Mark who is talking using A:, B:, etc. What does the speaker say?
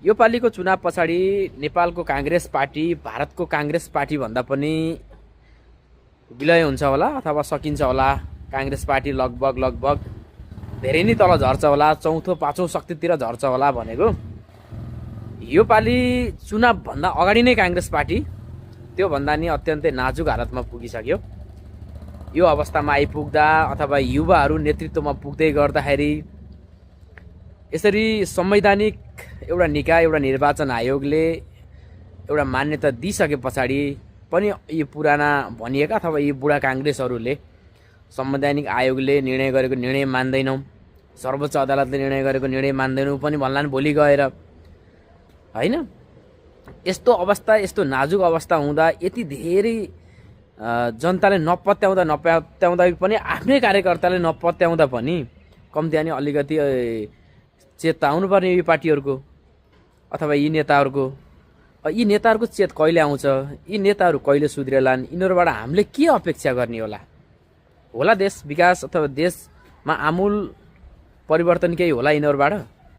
A: यो पालिको चुनाव पछाडि नेपालको कांग्रेस पार्टी भारतको कांग्रेस पार्टी भन्दा पनि विलय हुन्छ होला अथवा सकिन्छ होला। कांग्रेस पार्टी लगभग धेरै नै तल झर्छ होला, चौथो पाँचौं शक्तितिर झर्छ होला भनेको। यो पालि चुनाव भन्दा अगाडि नै कांग्रेस पार्टी त्यो भन्दा नि अत्यन्तै नाजुक हालतमा पुगिसक्यो। यो अवस्थामा आइपुग्दा अथवा युवाहरू नेतृत्वमा पुग्दै गर्दाखेरि यसरी संवैधानिक एउटा निकाय एउटा निर्वाचन आयोगले एउटा मान्यता दिइसके पछाडि पनि यी पुराना भनिएका अथवा यी बुढा कांग्रेसहरूले संवैधानिक आयोगले निर्णय गरेको निर्णय मान्दैनौँ, सर्वोच्च अदालतले निर्णय गरेको निर्णय मान्दैनौँ पनि भन्लान् भोलि गएर, हैन। यस्तो अवस्था, यस्तो नाजुक अवस्था हुँदा यति धेरै जनताले नपत्याउँदा पनि आफ्नै कार्यकर्ताले नपत्याउँदा पनि कम्ती नि अलिकति चेत आउनुपर्ने यी पार्टीहरूको अथवा यी नेताहरूको। यी नेताहरूको चेत कहिले आउँछ, यी नेताहरू कहिले सुध्रेलान्, यिनीहरूबाट हामीले के अपेक्षा गर्ने होला देश विकास अथवा देशमा आमूल परिवर्तन केही होला यिनीहरूबाट।